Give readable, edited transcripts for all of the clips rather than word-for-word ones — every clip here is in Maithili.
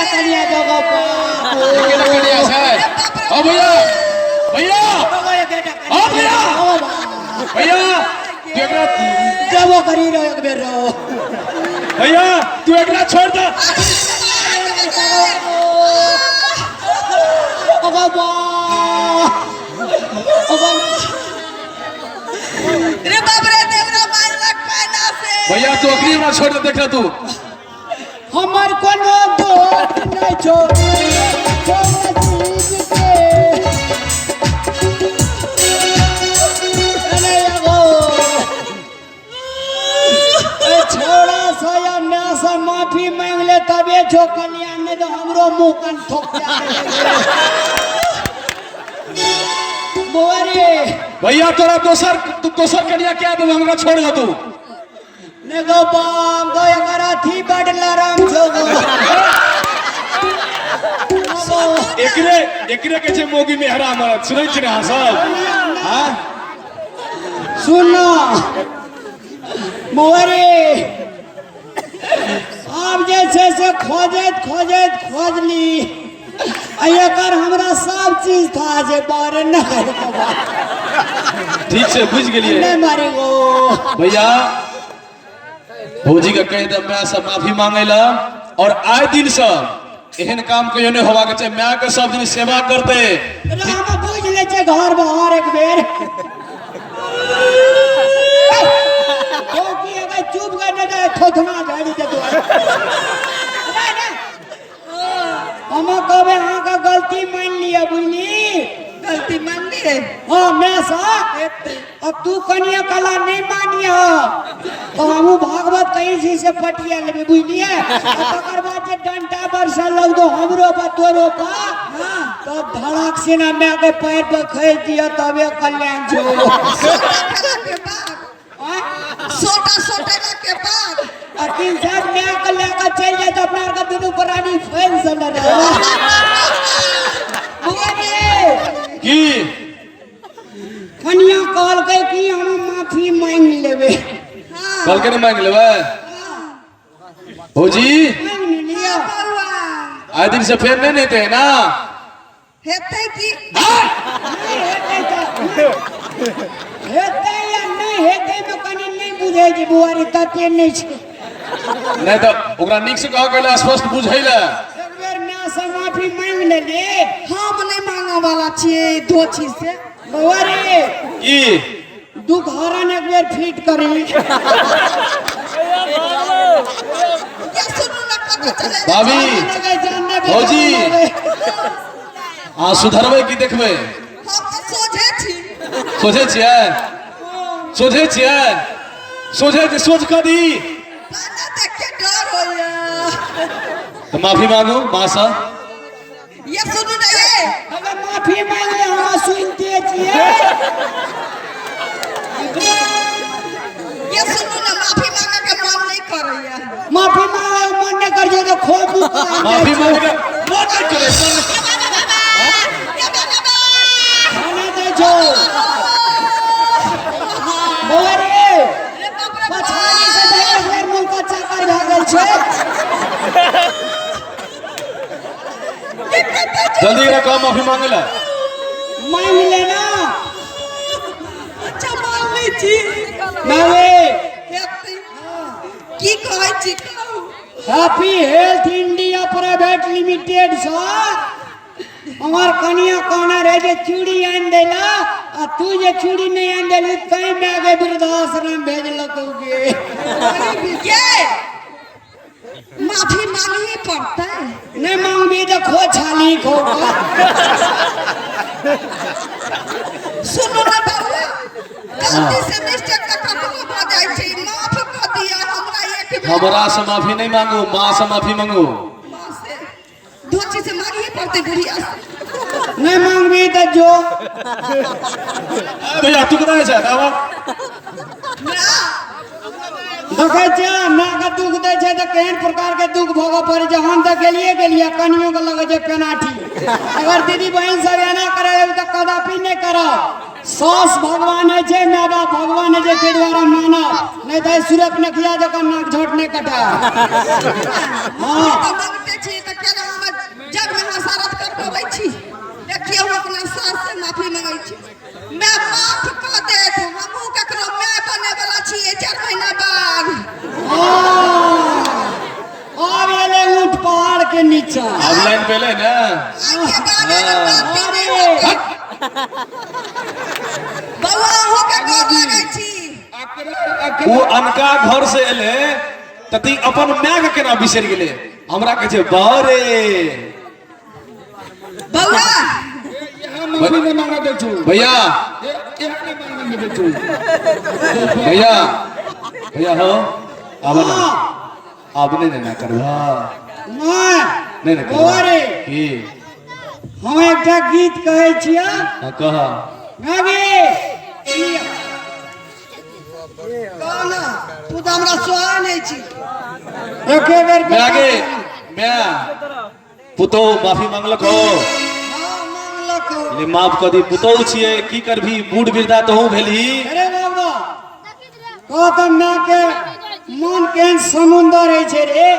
एकेटा कनिया छौ गो बाप। एकेटा कनिया छै। ओ भैया, भैया, ओ भैया, भैया, तू एकरा जबो करी रहो एक बेर रहो। भैया, तू एकरा छोड़ दे। ओगो बाप, ओगो। रे बाप रे, देवरा मारलक पैना से। भैया, तू अखनी हमरा छोड़ दे, देख ले तू। हमर कोनो दोष नहि छौ, छौ नसीब के। अरे एगो ए छौड़ा से या माय से माफी मांगि ले तबे छौ कल्याण, नहि तऽ हमरो मुँह कन ठोक बौआ रे। भैया, तोरा दोसर, तू दोसर कनिया क्या देबै, हमरा छोड़ दे तू। ने गो बाप गो, एकर अथी बड लरम छौ गो। एकरे एकरे के छै मोगी मेहरा मरद, सुनै छी ने अहाँ सब? हाँ। सुन बौआ रे, आब जे छै से खोजैत खोजैत खोजली आ एकर हमरा सब चीज था जे बारे नहि। ठीक छै, बुझि गेलियै। नहि मारी गो। भैया, भौजी के कहि दे माय से माफी मांगे ला, और आए दिन से एहन काम कहियो नहीं होबाक चाही। माय के सब दिन सेवा करते। हम बुझि लै छै घर बाहर एक बेर की अगर चुप कर दे तऽ थोथना झाड़ि देतो। हम कहबै अहाँके गलती मानि लिअ, बुझली? गलती मान लिए। हाँ, मैं सा अब तू कनिया कला नहीं मानिय तो हमहूँ भागवत कहीं छी से पटिया लेबै, बुझलियै? आ तकर बाद जे डंटा बरसा लगतो हमरो पर तोरो पर, तब धड़क से ना माय के पैर पर खसि दिअ तबे कल्याण छौ। सोटा खेला के बाद, सोटा सोटेला के बाद। आ तीन साल माय के लए कऽ चलि जाय तऽ अपना आरके दुनू प्राणी फैल से लड़ै। बौआ रे। की? कनिया कहलकै कि हम माफी मांगि लेबै। कहलकै ने मांगि लेबै भौजी? मांगि ने लिअ। बौआ। आइ दिन से फेर नहीं हेतै ना? हेतै की? नहि हेतै तऽ हेतै या नहि हेतै मे कनि नहि बुझै छै बौआ रे, तते नहि छै। नहीं तऽ ओकरा नीक से कह के स्पष्ट बुझै ले। एक बेर माय से माफी मांगि लेली। हम नहि मांगऽ वाला छियै दोषी से। बौआ रे। की? दुख हरण एक बेर फिट करी। ये सुनू ना, कतऽ चले? भाभी। भौजी। अहाँ सुधरबै की देखबै? हम तऽ सोझे छी। सोझे छियै? सोझे छियै? सोझे छी, सोझ कऽ दी। खाना देख के डर होइया। तऽ माफी मांगू माँ सँ। ये सुनू ना ये। अगर माफी मांगि ले, हमरा सुनिते छियै। ये सुनू ना, माफी मांगे के मन नहीं करैया। माफी मांगे के मन नहि कर छै तऽ खो मुँह। माफी मांगे के मन नहीं करे, मन नहीं। खाना दै छौ बौआ रे, पछाड़ी से तऽ एक बेर मुँह के चक्कर भए गेल छै। जल्दी एकरा कह माफी मांगे ला। मांगि ले ना। अच्छा, मान लै छी। मांगे। हेतै की? कहै छी, कहू। Happy health India private limited सँ हमर कनिया कहने रहे जे चूड़ी आनि देला, आ तू जे चूड़ी नहीं आनि देलू तैं माय के वृद्धाश्रम भेजलकौ गे। ये माफी मांगही पड़तै। नहीं मांगबी तऽ खो छाली खो। सुनू ना बउआ, गलती से मिस्टेक तऽ ककरो भऽ जाइ छै, माफ कऽ दिअ हमरा एक बेर। हमरा से माफी नहीं मांगू, माँ से माफी मांगू। माँ से धोती से मांगही पड़तै, बुढ़िया से। नहीं मांगबी तऽ जो। ए भैया, तू कतऽ छै? आबऽ। ना। देखै छियै, माय के दुख दै छै तऽ केहन प्रकार के दुख भोगऽ पड़ै छै। हम तऽ गेलिए गेलिए, कनियो के लगै छै पेनाठी। अगर दीदी बहिन सब एना करे तऽ कदापि नहि करब। सास भगवान होइ छै, माय बाप भगवान होइ छै, ताहि दुआरे मानब, नहि तऽ सूरत नखिया जकाँ नाक झोट नहि कटा। हाँ। तऽ मांगते छी तऽ केना हम के नीचा। आब लाइन पे एलै ने। आइके गाने मे गलती नहि अरे होतै। बौआ, अहूँके गोर लगै छी। ओ अनका घर से एलै तऽ ती अपन माय के केना बिसरि गेलै? हमरा कहै छै बारे। बौआ, माफी नहि मांगऽ दै छौ। भैया। इएह नहि मांगऽ दै छौ। भैया, भैया हो, आब ना, आब नहि ने करबा। नहि। नहि ने बौआ करबा। रे। की? हम एकटा गीत कहै छियै। हाँ, कह। गाबी। कह ने, तू तऽ हमरा सोहाय नहि छी। एके बेर। माय गे माय, पुतोहु माफी मांगलक हो? हाँ, मांगलक हौ। ले, माफ कऽ दी, पुतोहु छियै, की करबी, बूढ़ वृद्धा तोहू भेलही। अरे बाबा, कह तऽ माय के मन केहन समुंदर होइ छै रे।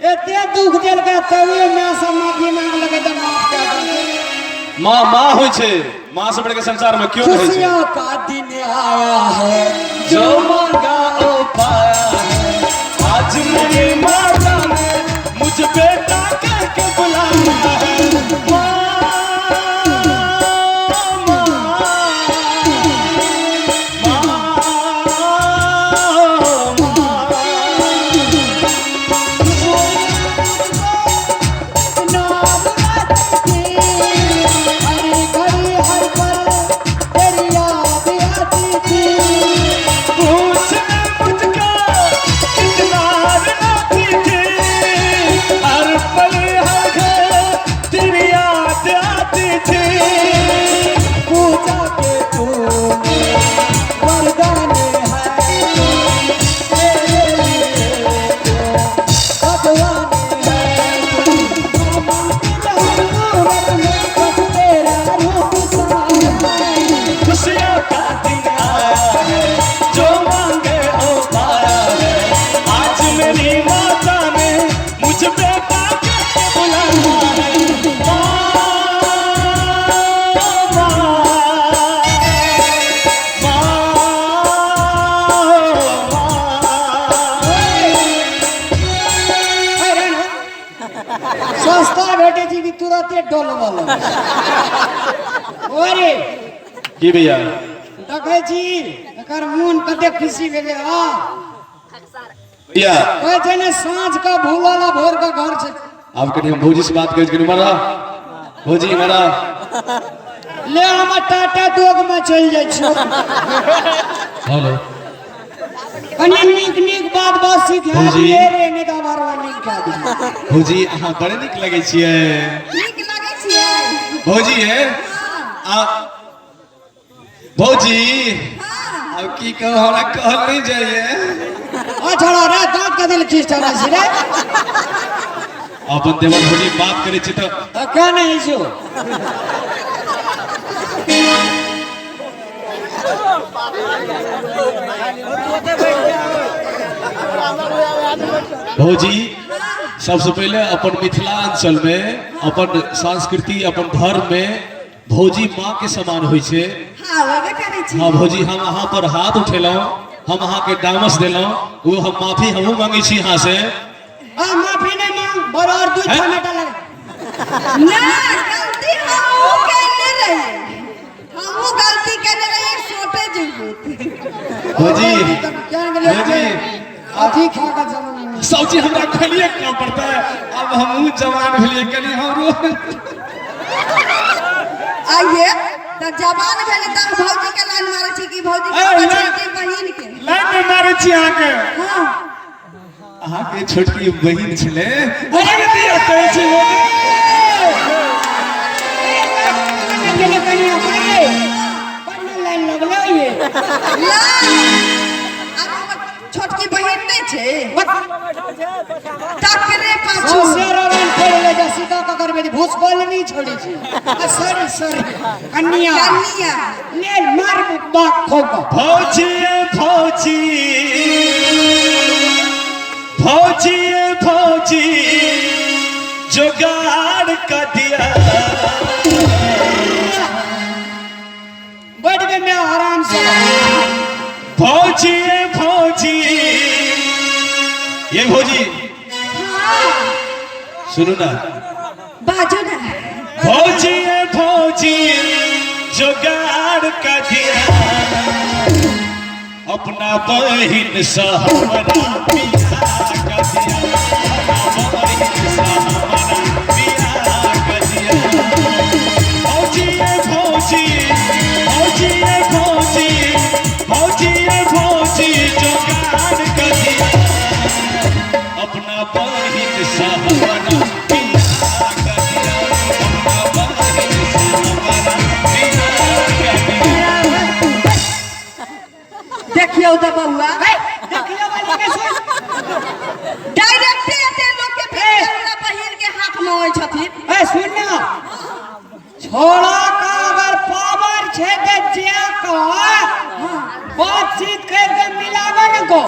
एते दुख देलकै तबे माय सब माफी मांगलकै तऽ माफ कऽ देलकै। माँ माँ होइ छै, माँ से बढ़िके संसार में क्यों नहि होइ छै। खुशियों का दिन आया है, जो मांगा ओ पाया है, आज मेरी माता ने मुझ बेटा कह के बुलाया है। माँ, माँ, माँ, माँ। नाम रखती, हर घड़ी हर पल तेरी याद आती थी। पूछने मुझको कितना रोती थी, हर पल हर घड़ी तेरी याद आती थी। पूजा के तूने वरदान है, तेरे लिए तो भगवान है। सूरत में बस तेरा रूप साया। खुशियों का दिन आया है, जो मांगे वो पाया है, आज मेरी माता ने मुझ बेटा कह के बुलाया है। माँ, माँ, माँ, माँ। अरे ना, सस्ता भेटे छै कि तुरते डोलबऽ लगै। अरे। की भैया? देखै छी एकर मोन कते खुशी भेलै। हँ। भैया। कहै छै ने, साँझ के भूलल आ भोर के घर छै। आब कनि हम भौजी से बात करै छी। कनि मरा भौजी, मरा। ले, हम टाटा दोग में चलि जाइ छियौ। हेलो। कनि नीक नीक बात बात सीखा भौजी। दिए रे, नहि तऽ हमर नीक खा दिए। भौजी, अहाँ बड़े नीक लगै छियै। नीक लगै छियै? भौजी हे, आ भौजी, आब की कहू, हमरा कहल नहि जाइए। ओ छोड़ा रे, दाँत कथी लए खींच रहल छी रे? अपन देवर भौजी बात करै छी तऽ। तऽ क्या नहि छौ? भौजी, सबसे पहिले अपन मिथिलांचल में, अपन संस्कृति, अपन धर्म में भौजी माँ के समान होइ छै। हँ, होबे करै छी। हाँ भौजी, हम अहाँ पर हाथ उठेलहुँ, हम अहाँके डामस देलहुँ, ओ हम माफी हमहूँ मांगै छी अहाँ से। आ माफी नहि मांग, बड़ और दू हैं? टमाटर लगा। नहि, गलती हमहूँ केने रहियै, हमहूँ गलती केने रहियै, सोटे जेबू। भौजी। क्या गेलियै? भौजी। अथी खा कऽ जमाना नहि। सब्जी हमरा खेलिए कम पड़तै, आब हमहूँ जवान भेलियै, कनि हमरो। आइए तऽ जवान भेलै तऽ भौजी के लाइन मारै छी कि भौजी के ए, छोटकी बहिन के? लाइन नहि मारै छी अहाँके। हँ। अहाँके छोटकी बहिन छलै, ओकरे दिया कहै छी भौजी। गेलै कनिया बारे। बड्ड लाइन लगलै ये। ला, आब हमर छोटकी बहिन नहि छै, तकरे पाछू। सौंसे रवन पड़ि ले जा, सीधा ककर बेटी भूसकोल नहीं छोड़ै छै। आ सॉरी सॉरी, कन्या। कन्या। ले मार बाप खोक। भौजी भौजी, भौजी भौजी, जोगाड़ कर दिया। बैठ के मैं आराम से। भौजी भौजी, ये भौजी। सुनू ना। बाजू ना। भौजी ए भौजी जोगाड़ का दिया, अपना बहिन से हमरा बियाह कर दिया, अपना बहिन से हमरा बियाह कर दिया। भौजी ए भौजी, भौजी ए भौजी, भौजी ए भौजी जोगाड़ कर दिया, अपना बहिन से हमरा बियाह कर दिया, अपना बहिन से हमरा बियाह कर दिया। देखियौ तऽ बौआ, देखियो वाली के सुन। डायरेक्टे एते लोक के भेज हमरा बहिन के हाथ में अबै छथिन। ए सुन ना, छोड़ा का अगर पावर छे ते जे का बातचीत करके मिलावे न को,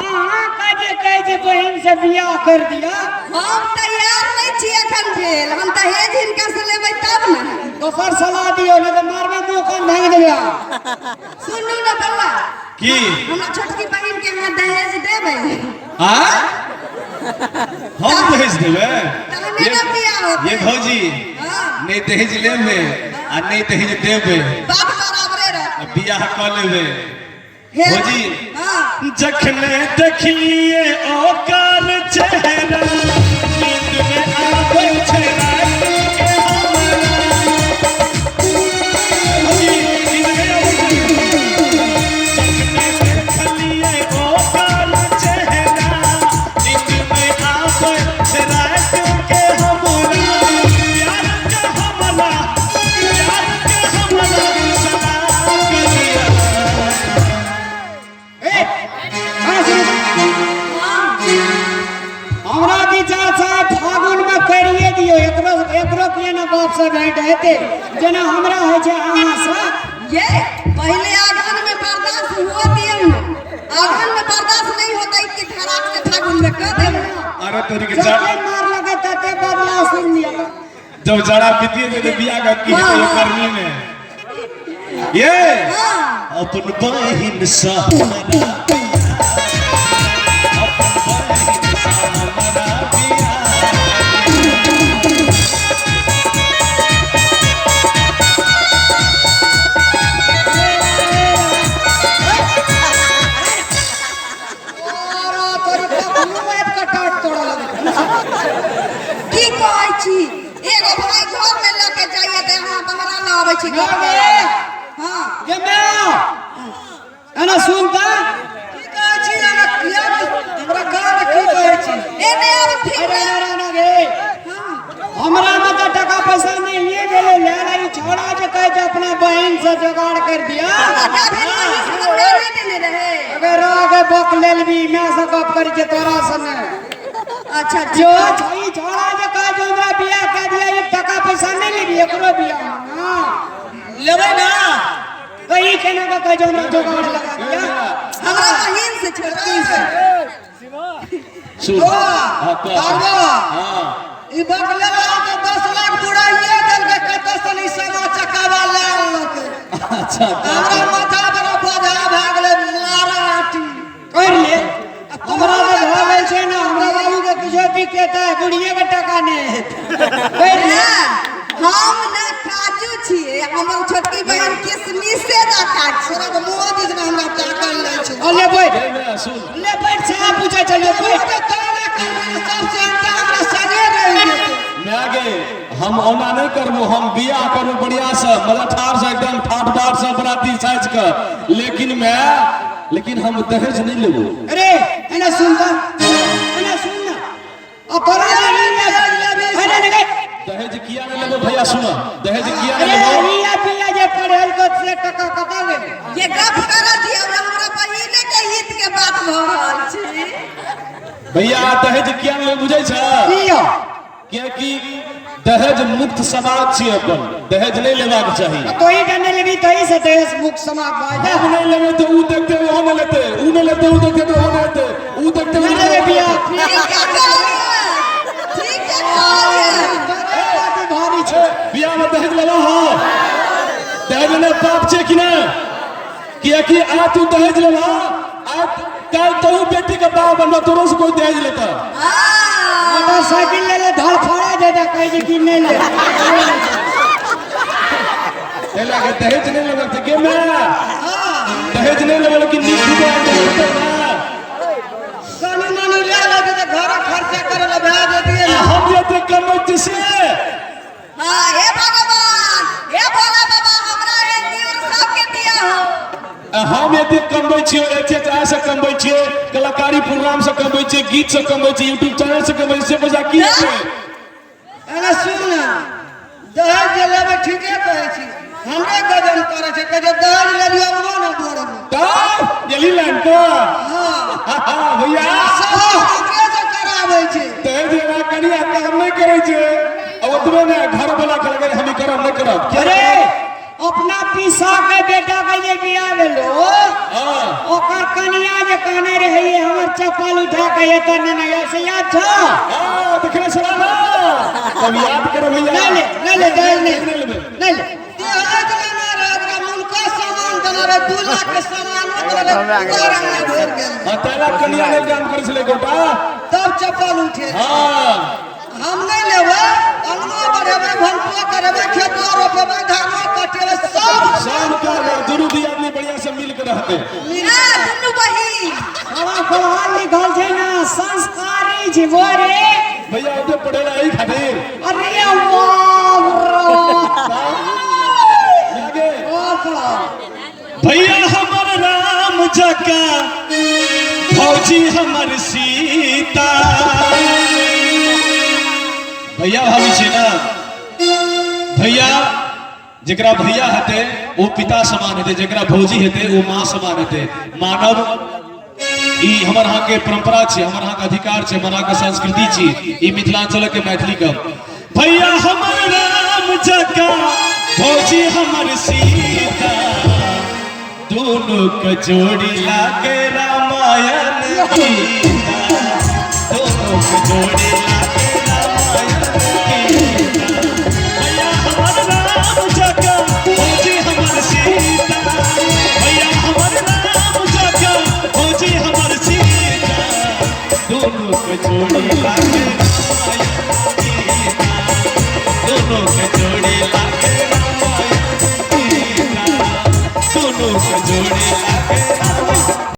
अहाँ का जे कहे जे बहिन से बियाह कर दिया। हम तैयार नहीं छी एखन भेल, हम दहेज हिनका से लेबै तब ने। दोसर सलाह दियो, नहीं तो मारबे मुंह कान भांग देबे। सुनू ना बौआ। की? हमरा छोटकी बहिन के अहाँ दहेज देबै? हाँ, हम दहेज देबै? तहने ना बियाह होतै। ये भौजी, हाँ। नहीं दहेज लेबै आ नहीं दहेज देबै, बाप बराबरे रहत। आ बियाह कऽ लेबै। हे। भौजी। हाँ। जखने देखलिए ओकर चेहरा, नींद में आबै छै राति के हमरा। भौजी, नींद में आबै छै। जखने देखलिए ओकर चेहरा, नींद में आबै छै राति के हमरा। प्यार के हमरा, प्यार के हमरा सलाह करिया। ए हाँ, सुन। हमरा विचार से फागुन में करिए दियो, एकरो एकरो किए ना बाप से भेंट हेते जेना हमरा होइ छै अहाँ से। ये पहले आंगन में बर्दाश्त हुआ दियौ ने, आंगन में बर्दाश्त नहीं होता कि धड़ाक से फागुन में कर देब। अरे तोरी के जते मार लगे तते बदला सुन लिया। जब जड़ा बीतिए जेते बियाह का की हेतै हाँ। गर्मी में ये। हाँ। अपन बहिन से हमरा बियाह, अपन बहिन से हमरा बियाह। और तोरी कखनो आबि कऽ टाट तोड़ऽ लगै। की कहै छी, एगो भाई घर में लऽ के जाइए तऽ अहाँ बहरा लऽ अबै छी ना घर। गे। हाँ। गे माय, एना सुन तऽ। की कहै छी अहाँ? किया हमरा कान, की कहै छी? एने आबथिन। अरे ना ना ना गे। हाँ। हमरा में तऽ टका पैसा नहिए भेलै ले ई छौड़ा जे कहै छै अपना बहिन से जोगाड़ कर दिया। दादा भेल बहिन से हमरा नहि देने रहे। अगर आगे बक लेलबी, मैं से गप करी छै तोरा से नहि। अच्छा। जो ई छौड़ा जे कहै छै हमरा बियाह कऽ दिया, ई टका पैसा नहि लेबी एकरो बियाह मे ना? लेबै ना। कही केना कऽ कहै छै हमरा जोगाड़ लगा दिया। हमरा बहिन से, छोटकी से। सुन। हाँ, कह। बाबा। हाँ। ई बकलेला के 10 लाख बुढ़ाइए देलकै, कतऽ से ई सामा चकावा ले आनलकै। अच्छा। हमरा माथा पर बोझा भए गेलै, मारा आटी। कर ले, हमरा तऽ भऽ गेल छै ने, हमरा बाबू के किछो दिक्कत है, बुढ़िए के टका नहि हेतै, कर ले। ना, हम ना काजू छियै, हमर छोटकी बहिन किशमिशे रखा छै। तोरा तऽ मुँह दिस ने हमरा ताकल नहि छै। और ले बैठ। ये मैं सुन। ले बैठ से पूछे चलियो, बैठ। तऽ ताना करबै तऽ सबसे अंत हमरा संगे रहि जेतै। मैं गे, हम ओना नहीं करबो, हम बियाह करबो बढ़िया से, मतलब ठार से एकदम ठाट बाट से बराती साज के, लेकिन मैं लेकिन हम दहेज नहीं लेबो। अरे एना सुन तऽ, एना सुन ना, अब तोरा जे नहीं ले, अरे नहीं। दहेज किया नहीं लेबो भैया? सुनो, दहेज किया अरे नहीं लेबो? रिया पिया जे पढ़ेल को से टका कता गेलै? ये गप करऽ दियौ ने, हमरा बहिने के हित के बात भऽ रहल छै। भैया, दहेज किया नहीं लेबो बुझै छ? किया? कियाकि दहेज मुक्त समाज छियै अपन, दहेज नहीं लेबाक चाही। तो ही डने लेबी तही से देश मुक्त समाज भऽ हम नहीं लेबै तऽ ऊ देखते ओहो नहीं लेते, ऊ नहीं लेते, ऊ देखते तऽ ओहो नहीं लेते, ऊ देखते ऊ नहीं लेबै बियाह। ठीक है कहलियै, ठीक है कहलियै। बात भारी छै। बियाह में दहेज लेला हो, दहेज लेना पाप छै कि नहीं? कियाकि आ तू दहेज लेला, आ काल तू बेटी के बाप बनबा, तोरो से कोई दहेज लेता। हाँ। मोटरसाइकिल ले ले धड़फड़ा दे दे कहै छै कि नहि ले। एहि लए कऽ दहेज नहि लेबक छै गे माय, दहेज नहि लेबै लेकिन नीक विवाह नहि हेतै ना। कनी मनी ले लेतै तऽ घरक खर्चा करे लए भए जेतियै आ ने। हम जते कमै छी से। हाँ हे भगवान, हे भोला बाबा, हमरा हे दियोर सबके दिया हो। आ हम एते कमबै छियै, एच एच I से कमबै छियै, कलाकारी प्रोग्राम से कमबै छियै, गीत से कमबै छियै, यूट्यूब चैनल से कमबै छियै, से पैसा की छै? एना सुन ने, दहेज जे लेबै ठीके कहै छी, हमरे गजन करै छै, कहै छै दहेज लेलियै ओहो ने बोरबै। तब यही लाइन पर। हाँ। भैया सब ओकरे से कराबै छै। दहेज लेना कनिया काम नहि करै छै, आ ओतबे ने घर वाला कहलकै हम ई करब नहि करब। अरे अपना पीसा के बेटा के जे बियाह भेलो, हाँ। ओकर कनिया जे कहने रहे हमर चप्पल उठा के एतऽ नेने आउ, से याद छौ? हाँ, देखने छला ना, तब याद करो भैया। नहि ले, नहि ले, दहेज नहि। नहि लेबै। नहि ले। दहेज लेने रहे, ओकरा मुनका सामान देने रहे, 2 लाख के सामान देने रहे, पूरा रंगना भरि गेल। हाँ, ताला कनिया नहि काम करै छलै गोटा। तब चप्पल उठे। हाँ। हम नहि लेबै, अंगनो बढ़ेबै, भनसो करेबै, खेतो रोपेबै, धानो कटेबै, सब सब करबै, दुनू दियादनी बढ़िया से मिल के रहतै। ना दुनू बहिन। हमरा पढ़ल लिखल छै ना, संस्कारी छै बोरे। भैया ओते पढ़ेला एहि खातिर। अरे बाप रे। लागे। और पढ़ाओ। भैया हमर राम जका, फौजी हमर सीता। भैया भाभी छै ना, भैया जकरा भैया हेतै ओ पिता समान हेतै, जकरा भौजी हेतै ओ माँ समान हेतै। मानव ई हमर अहाँ के परंपरा छै, हमर अहाँ के अधिकार छै, हमर अहाँ के संस्कृति छी, ई मिथिलांचल के मैथिली के। भैया हमर राम जका, भौजी हमर सीता, दोनों के जोड़ी लागे रामायण गीता, दोनों के जोड़ी लागे रामायण गीता। भैया हमर राम जका, भौजी हमर सीता, भैया हमर राम जका, भौजी हमर सीता, दोनों के जोड़ी लागे रामायण गीता, दोनों के जोड़ी लागे रामायण गीता, दोनों के जोड़ी लागे रामायण।